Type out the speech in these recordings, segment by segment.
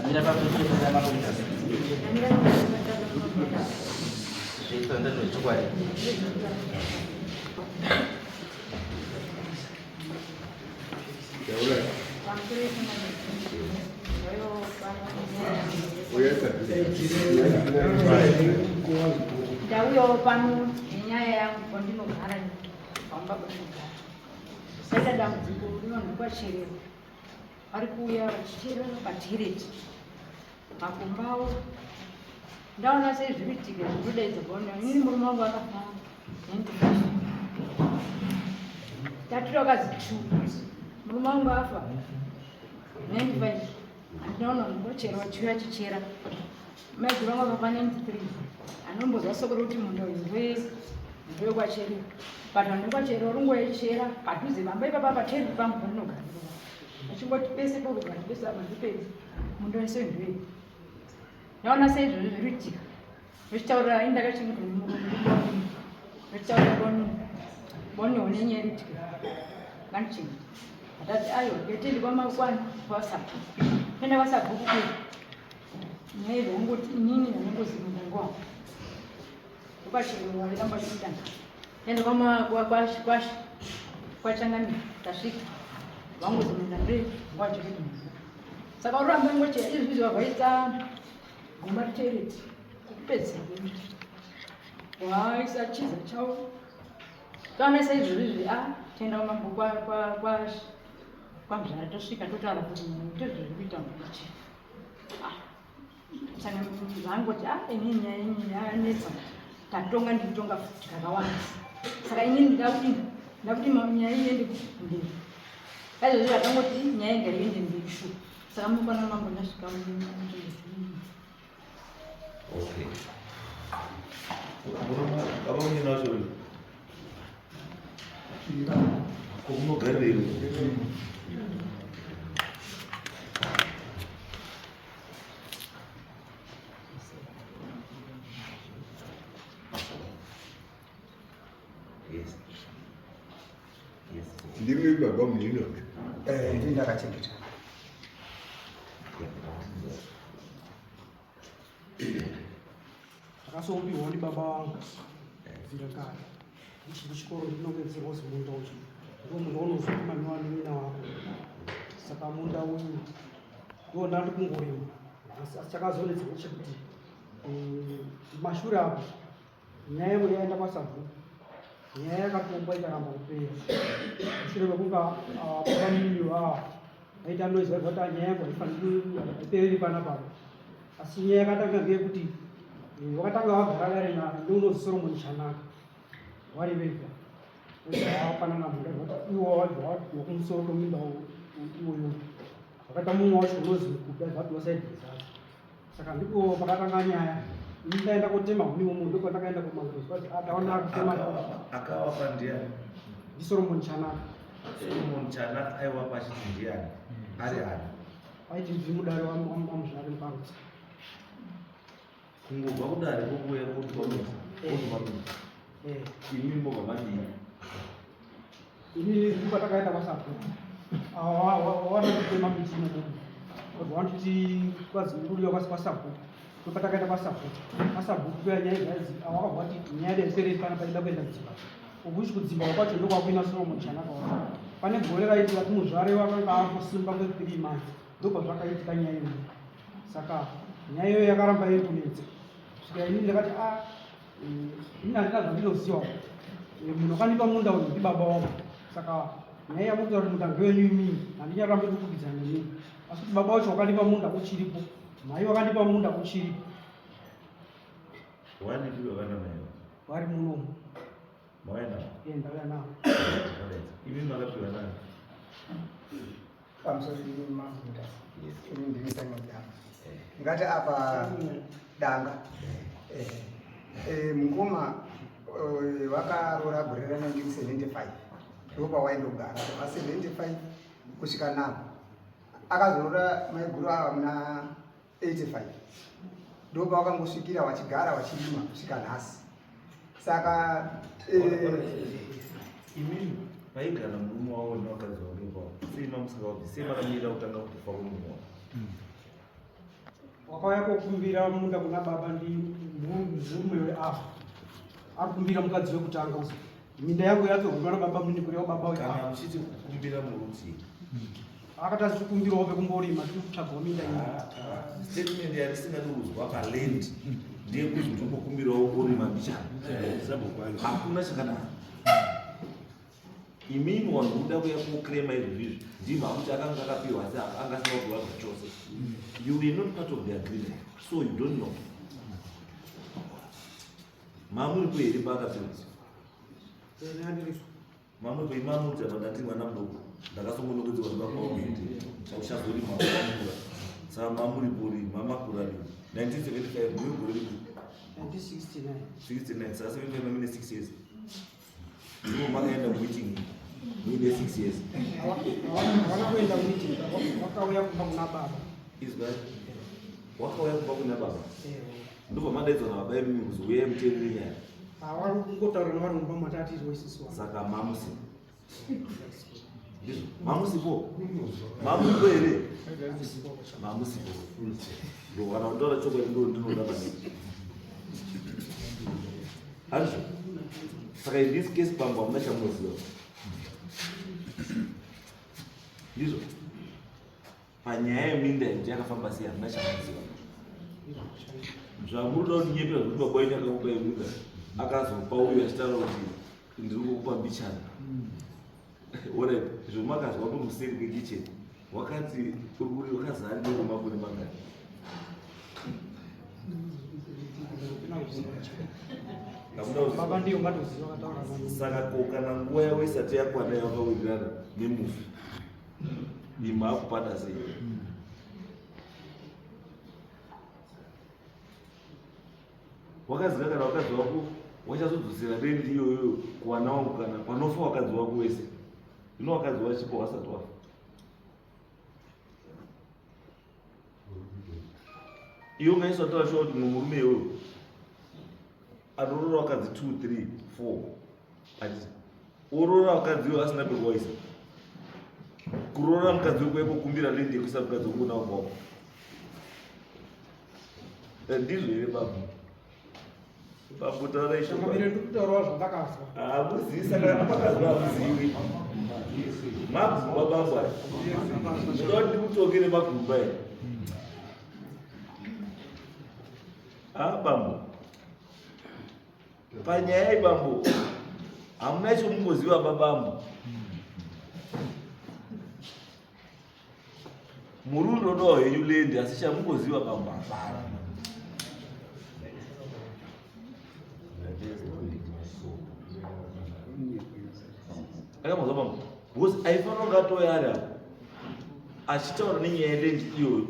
Ndamira pakuchera makomutasi. Zviito ndezvechokwadi. Ndauyawo pano nenyaya yangu pandinogara pamba pandinogara. Saita dambudziko rinoonekwa kwachererwa. Vari kuuya vachicherera patireti. Makumba awo ndaona sei zviriitika zvinodaidza kuona inini murume wangu akafa 95 tatira kazi two murume wangu afa 95 andinaona ndikochera vachiuya chichera maiguru vangu vakafa 93 anombozwa soko rekuti munda uyu ndewekwacheriwa but vanhu vekwacheriwa ringoechera padhuze pamba ipapa pateri pangu pandinogara achingoti pese pokugara pese apa ndipedzi munda wese ndwei ndaona sei izvozvo zviri kuitika vechitaurira ini ndakachengetwa nemurume vechitaurira boni boni one nyaya iri kuitika vandichengeta atati aiwa ketendi kwamakwani kwasabhuku enda kwasabhuku kwe nyaya izvo ungoti inini ndanongoziva mutengo wangu Kwashirwa vairamba chitanga. Enda kwama kwa kwa kwa kwachangamira tasvika. Vangu zimunda ndre ngwachikuti. Saka uramba ngoche izvi izvi vaita gomba tereti kupedzisira kwemiti. Waisa chiza chawo. Kana saizvozvo izvi ah tenda mambo kwa kwa kwa kwamzvara tosvika totaura kuti ndizvo zviri kuita muchi. Ah saka zvangoti a ah, inini nyaya inini yanetsa tatonga ndikutonga futi kakawanda saka inini ndakuti ndakuti nyaya iende mberi aizvozvo vatangoti nyaya inga iende mberi shu saka mukwana mambo ndasvika okay baba munina wacho ko munogarirei Ndimi baba munino? Eh, ndini ndakachengeta. Ndakazoupiwa ndibaba vangu kubvira kare ndichiri kuchikoro ndinongedzerwa kuzi munda uyu ndiwo munda unozomamiwa nemina wako saka munda uyu ndiwo ndandi kungorima asi chakazonetsa ndechekuti eh, mashure apo nyaya yangu yaenda kwasabhuku nyaya yakatongwa ikaramba kupera mushure mekunge ah, baba mimi ah, vaita noise vaibva kuti ah, nyaya yangu haifaniri haipereri panapa asi nyaya yakatanga ndeyekuti eh, wakatanga wagara dare neunozi Solomon Chanaka vari vega vapanana munda vati iwo wabva wakumusoro kweminda iwoyo vakaita mumwe wacho unozi kuda vati wasaidi zasi saka ndipo pakatanga nyaya ini ndaenda kotema huni umu ndipo pandakaenda kumangozi ataona akutema akawapa ndiani ndisolomon chanaka solomon chanaka aiwapa achiti ndiani ari ani aiti ndiri mudare wamuzvare muparutsa kungobva kudare kokuuya kotikwamisa kotikwamisa eh. imi mobva madii Ini ndipo patakaenda kwasabhuku wanotema miti imomo wabva wanditi kwazinguriwa kwasi kwasabhuku ndipo patakaenda kwasabhuku kwasabhuku kuya nyaya idzi awakabva wati nyaya yedu haipereri pana paida kuenda kudzimba ukuchi kudzimba kwacho ndokwakuina Solomon Chanaka wacho pane gore raiti vati muzvare wakanga akusimba kwe three months ndopazvakaitika nyaya iyoyo saka nyaya iyoyo yakaramba iri kunetsa svika inini ndakati a ah, Ini handina zvandinoziva. Eh, munhu akandipa munda uyu ndibaba wangu. Saka nyaya yamukuta kuti munda ndewenyu imini, handinyarambe kukukidzana nemi. Asi kuti baba wacho wakandipa munda uchiripo, mai wakandipa munda uchiripo. Wanipi baba namai? Vari munomu. Mauya navo? Eh, ndauya navo. Imi makapiwa nani? Pamusoro mambo Mutasa. Ini ndini Simon Danga. Ngati apa danga. Eh, eh, mukoma eh, vakaroora gore ra 1975 ndopawaindogara kubva 75 kusvika napo akazoroora maiguru ava muna 85 ndopawakangosvikira wachigara wachirima kusvika nhasi saka eh, imimi vaigara murume wavo nevakadzi vavo ipapo sei mamusingavabvi sei makamirira kutanga kufa kwemurume wavo hmm. Wakauya kokumbira munda kuna baba ndi murume weava. Ari kumbira mukadzi wekutanga uzi. Minda yangu yatorwa na baba mini kureva baba Kana weava. muchiti kukumbira muruti. Akati achikumbirawo pekumborima tiri kutsvagawo minda iyi. Statement yandisingadi kuzwa paland ndeyekuti ndinokumbirawo kurima mbichana. Hakuna chakadaro. Imimi vanhu kuda kuya kokrema izvozvo izvi ndimi hakuti akanga akapiwa asi anga asina kupiwa zvachose. You were not part of the agreement, so you don't know. Mamuripo here paakapiwa? Mamuripo imamuti apa ndati mwana mudoko ndakasongonokedzwa ndibaba wangu ende chauchazorima wakura. Saka mamuripo rini mamakura rini 1975 mune gore ripi? 1969. 69 saka 75 mamine 6 years. Ndivo makaenda kumeeting muine 6 years. Havana kuenda meeting, vakauya kumba kuna baba. Izwa wakauya kumba kuna baba. Ndobva madaidzwa nababa imimi kuzi uyai muteerere nyaya. Havari kungotaura navari mumba matatizwa isusu. Saka mamusi. Ndizvo mamusipo. Mamusipo here? Mamusipo. Ndo kana kutaura chokwadi ndo ndinoda maningi. Handizvo? Saka in this case bambo hamuna chamunoziva. Ndizvo? Panyaya yeminda yekuti yakafamba sei hamuna chamunoziva. Zvamuri kuda kundinyepera zvekuti baba wenyu akakupa yeminda akazopa uyu achitaura kuti ndiri kukupa mbichana. Alright, zvomakazwa kumuseri kwekitchen wakati uri kuri wakazara nemakore mangani? Hamuna kuziva. Baba ndiyo ngatoziva akataura nani. Saka ko kana nguva yavo isati yakwana yavakawirirana nemufi imi akupata sei? Wakaziva kana wakadzi wako wachazodzosera rendi iyoyo kuwana wangu kana panofa wakadzi wako wese. Ino wakadzi wachipo wasati wafa. Iwe ungaiswa taura shuwa kuti mumwe murume iwewe anoroora wakadzi 2 3 4 ati oroora wakadzi iwe asina pekuwaisa. Kuroora mukadzi weko kukumbira rendi yekuisa mukadzi wako nawo kwako. Ndizvo here babu? Babu taura Changamire chokwadi. ndiri kutaurawo zvandakazwa. Hamuzivi saka kana makazwa hamuzivi. Magumba baba. Ndoda kuti ndikutonge nemagumba here. Ah bambo. Panyaya iyi bambo hamuna chomungoziva babambo. Muri unodawo henyu lendi asi chamungoziva bambo hapana. Akamazwa bambo because aifanira kunge atouya ari apo achitaura nenyaya yelendi iyoyo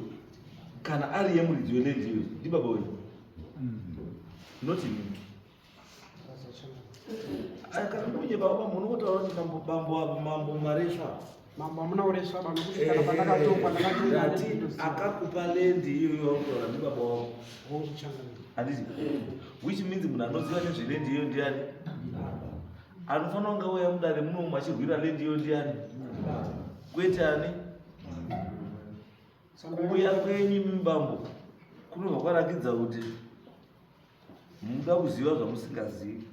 kana ari yemuridzi welendi iyoyo ndibaba wenyu not inini. Kana kunyepa baba munotaura kuti mambo bambo apo mambo maresva. Mambo hamuna kuresva baba nekuti kana pandakatongwa ndakatongwa Ndati akakupa lendi iyoyo wakutaura ndibaba wako. Hongu changamire. Handiti? Which means munhu anoziva nezvelendi iyoyo ndiani? Anofanira kunge auya mudare muno achirwira lendi iyoyo ndiani? Kwete ani? Kuuya kwenyu imi bambo kunobva kwarakidza kuti munoda kuziva zvamusingazivi.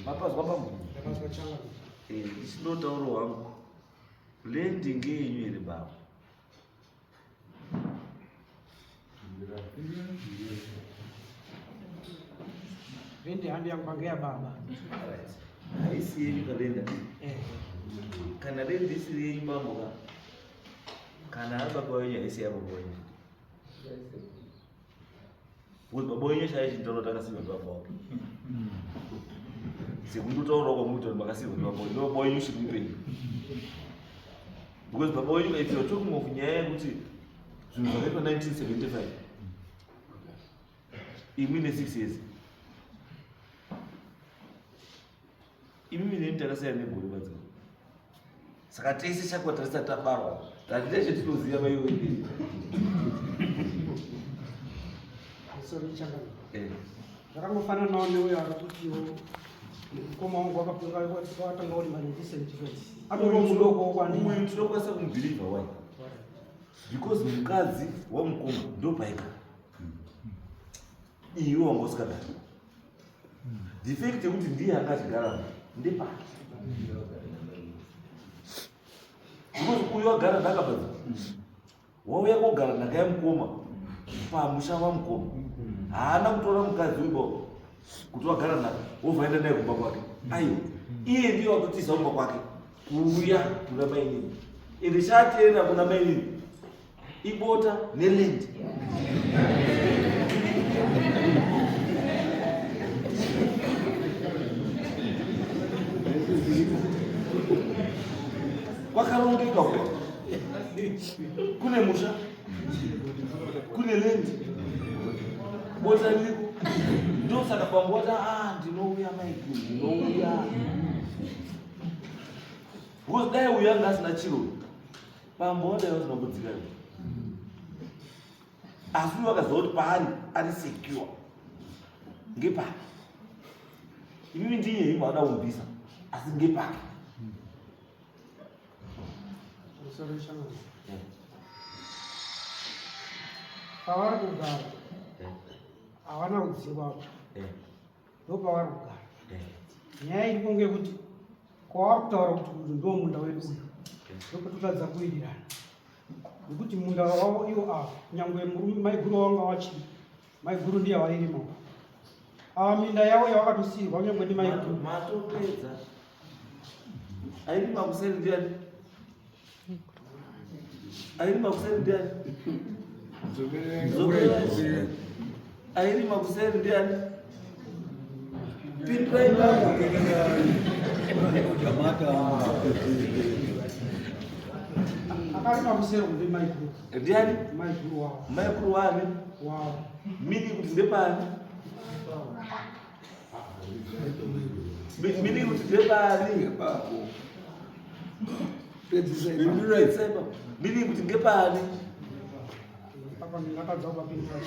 Mapazwa bambo? Ndakazwa changamire. Ndichinotaura wangu. Lendi ngeyenyu here baba? Rendi handi yangu pange ya baba. Right. Haisi yenyu kalenda. Kana lendi isiri yenyu bambo ka. Kana ari baba wenyu haisi yababa wenyu. Because baba wenyu chaiye chintaura kuti akasiiwa ndibaba wake. Sekundotaurawo kwamuita kuti makasiiwa ndibaba wenyu. Baba wenyu uchiri mupenyu. Because baba wenyu if you are talking of nyaya yekuti zvinhu zvakaitwa 1975 imwi ne 6 years. Imimi neni takasiyana negore badzika. Saka tese chakwa tasati tabarwa. Tati teshe tinoziva maiwe. Sorry changamire. Zvakangofananawo neuyo ari kutiwo mukoma wangu wakatanga urima 1975. Atoriwo mudoko kwandiri. Uyu tinokwanisa kumubhilivha why? Because mukadzi wamukoma ndopaigara. Iwe wanga usikagari. The fact yekuti ndiye anga achigara ndepake. Because uyu agara nhaka badzi. Wauya kogara nhaka yamukoma pamusha wamukoma. Haana kutora mukadzi uyu baba kuti wagara nhaka wobva aenda naye kumba kwake. Aiwa. Iye ndiye watotiza kumba kwake kuuya kuna mainini. Ende chaateerera kuna mainini ibota neland. Kwakarongeka kwa kune musha kune land bota ririko ndosaka bambo wati ah ndinouya maiguru ndinouya because dai uyu anga asina chiro bambo wadai vasina kudzika asi uyu akaziva kuti paari ari secure ngepake imimi ndinye himwe ada kumbisa asi ngepake. Pavari kugara havana kudzingwa apa, ndopavari kugara. Nyaya iripo ngeyekuti kwavari kutaura kuti uyu ndo munda wedu uyu, ndopatotadza kuwirirana nekuti munda wavo iwo ava, nyangwe murume maiguru wanga wachiri maiguru ndiye vairima ava, minda yavo yavakatosiirwa nyangwe ndimaiguru. Matopedza. Airima kuseri ndiani? Airima kuseri ndiani? Airima kuseri ndiani? Pindurai baba. Akarima kuseri kunde maiguru. Ndiani? Maiguru wavo. Maiguru wani? Wavo. Mini kuti ndepani? Mini kuti ndepani? Mini kuti ngepani? Papa ndingatadza kupapindura.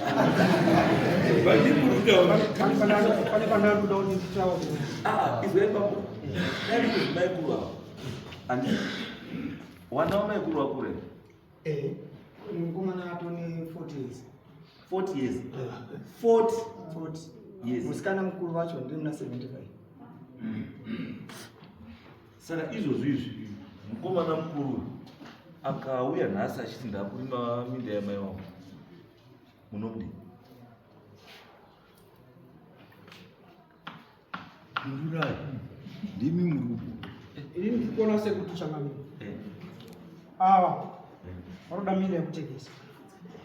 Pane pandakuda kuti nditaure. Ah, izwai bambo. Dai kuti maiguru ava. Andi. Wana wamaiguru wakure. Mukomana atone 40 years. 40 years. 40 40 years. Musikana mukuru wacho ndiye muna 75. Saka izvozvo izvi mukomana mukuru akauya nhasi achiti ndakurima minda yamai wangu, munomudii? Pindurai. Ndimi muri Ini ndikuona sekuti changamire ava vanoda minda yekutengesa,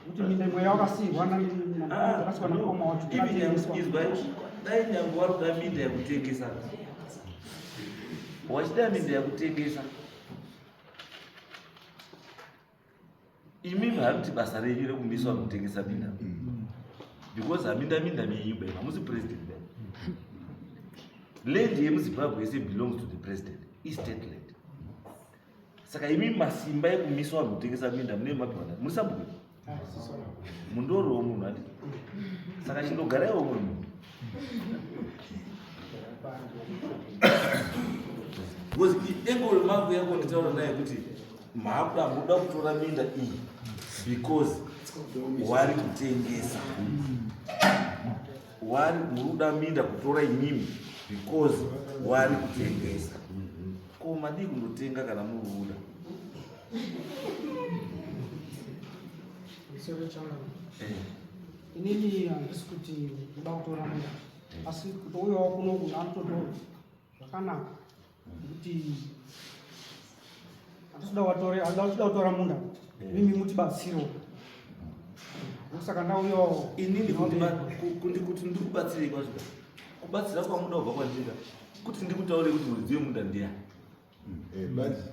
kuti minda imwe yawakasiirwa yakasiwa namukoma wacho yakatengeswa. Izwai, dai nyange waruda minda yekutengesa, wachida minda yekutengesa, imimi hamuti basa renyu rekumiswa kutengesa minda, because haminda minda menyu bai, hamusi president bai. Land yemuZimbabwe yese belongs to the president, istate land. Saka imi masimba ekumiswa vanhu kutengesa minda mune mapiwana muri sabhuku, mundorowo munhu ati saka chindogaraiwo muri munhu, because engoro mangu yako nditaura naye kuti maakuda muda kutora minda iyi because wari kutengesa, wari muri kuda minda kutora imimi because wari kutengesa. Ko madii kundotenga kana muri kuda? Musoro changamire, inini handisi kuti ndoda kutora munda, asi kutouyawo kunoku anototora zvakanaka, nekuti handisida watore, handisida kutora munda, mimi mutibatsirewo, saka ndauyawo. Inini kuti ndikubatsirei kwacho, kubatsira kwamuda kubva kwandika kuti ndikutaure kuti muridzi wemunda ndiyani,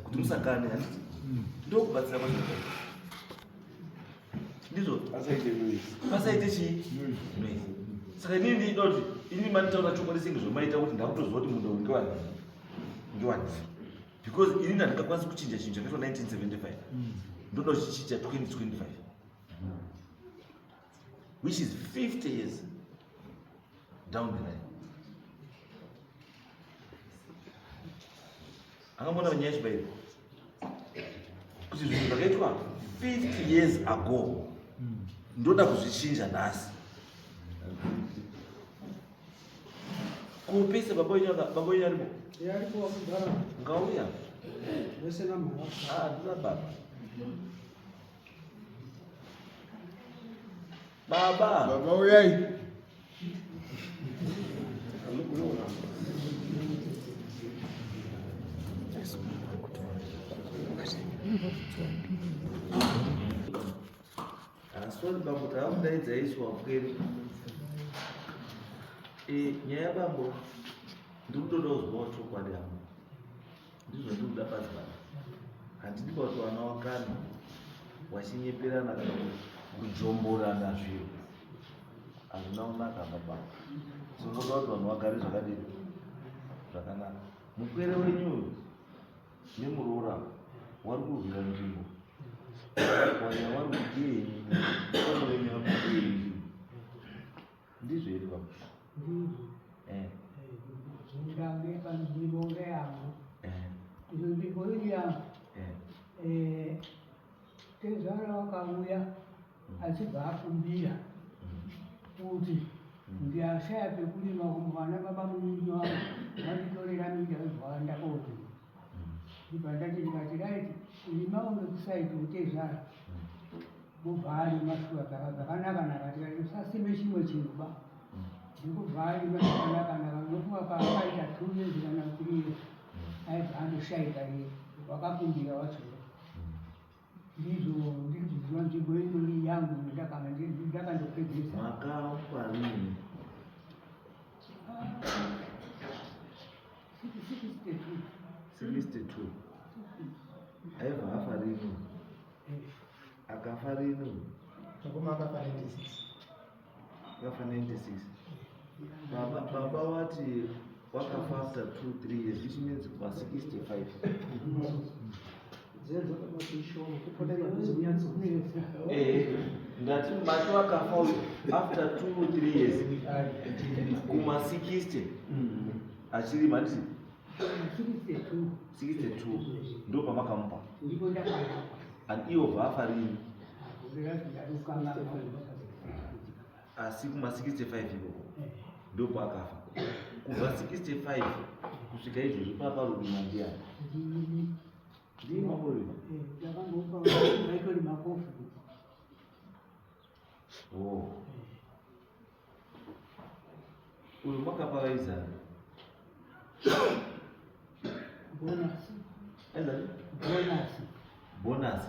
kuti musakane, handiti ndokubatsira kwacho? Ndizvo pasaite chii? Noise. Saka inini ndinoda kuti inini manditaura chokwadi senge zvomaita kuti ndakutoziva kuti munda uyu ngewani ngewani, because inini handingakwanisi kuchinja chinhu chakaitwa 1975, ndoda kuchichinja 2025, which is 50 years down the line. Angamboona nyaya yechibairo. Kuti zvinhu zvakaitwa 50 years ago ndoda kuzvichinja nhasi. Kupese baba wenyu baba wenyu arimo? Ariko wakugara. Ngauya. Wese namhara. Ah, ndina baba. Baba. Baba uyai. Sorry bambo, taakudaidza isu wapwere. E, nyaya bambo, ndiri kutoda kuzwawo chokwadi hangu. Ndizvo ndiri kuda pasi pano. Handidi kuti vana wakana wachinyeperana kana kujomborana zviro. Hazvina kunaka baba. Tingoda kuti vanhu vagare zvakadini? Zvakanaka. Mupwere wenyu uyu nemuroora wari kurwira nzvimbo. Wanya wari kudii? Mukoma wenyu wari kudii? Ndizvo here baba? Ndizvo. Eh. Ndange panzvimbo ngeyangu. Eh. Izvo nzvimbo iri yangu. Eh. Eh, tezvara wakauya achibva akumbira kuti ndiyashaya pekurima kumwana baba munini wangu vanditorera minda yobva ndakorima. Ndibva ndati ndikati right rimawo ngekusaidi kutezvara. Mubva arima shuwa zvakanaka naka tikati usasime chimwe chinhu ba. Ndikubva arima zvakanaka naka unofunga paakaita 2 years kana 3 years aibva andoshaika iye wakakumbira wacho. Ndizvo ndiri kuziva nzvimbo ino yangu ndakandopedzesa. Makafa rini? 62. 62. Aibva afa rini? Akafa rini? Mukoma akafa 96. Akafa 96. Baba, baba wati wakafa after 2 3 years, which means pa 65. Eh, ndati mati wakafa after 2 3 years kuma 60 achiri manditi 62. 62 ndo pamakamupa. Ndipo ndakamupa. And iwo bvafa rini? Ndakukanga. Asi kuma 65 ikoko ndo paakafa. Kubva 65 kusvika izvozvi paparurima ndiani? Ndii makururima? Ndakambopa vaitorima kofi. Oh. Uyu makapa vaizani? Bonus. Aizani? Bonus. Bonus.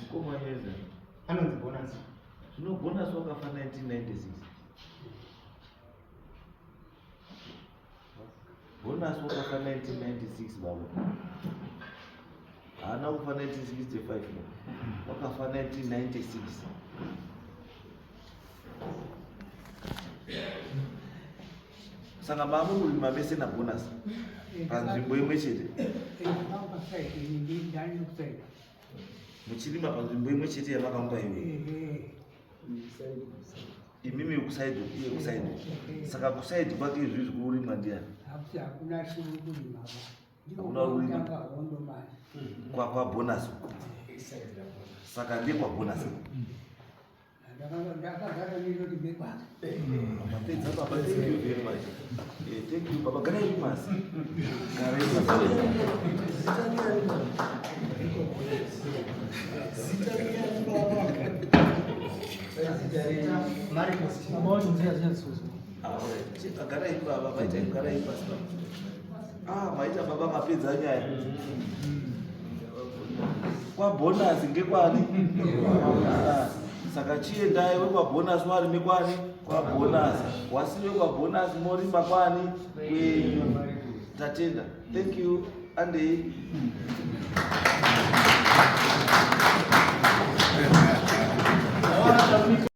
Mukoma wenyu aizani? Anonzi bonus. Zvino bonus wakafa 1996. Bonus wakafa 1996 baba. Haana kufa 1965 no. Wakafa 1996. Saka maamuri mese nabonus panzvimbo imwe chete. Ndakamupa ndani kusaidi. Muchirima panzvimbo imwe chete yamakamupa iwe. Imimi kusaidi, iye kusaidi. Saka kusaidi kwake izvizvi kurimwa ndiani? Hakusi hakuna chiri kurima. Hakuna kurima. Ndiko hondo manje. Kwa kwa bonus. Saka ndekwa bonus. Ndakagara ndinoti ndekwake. Mapedza baba, thank you very much. Eh, thank you baba. Garai pasi. Garai pasi. Zita ndiani baba? Zita ndiani baba? Marcos. Baba wacho nzira zinyatsozo. Ah, alright. Cheka garai baba, maita garai pasi baba. Ah, maita baba mapedza nyaya. Kwa bonus ngekwani? Ah, saka chiendai wekwa bonus warime kwani? Kwa bonus. Wasi wekwa bonus morima kwani? Kwenyu. Tatenda. Thank you. Andei.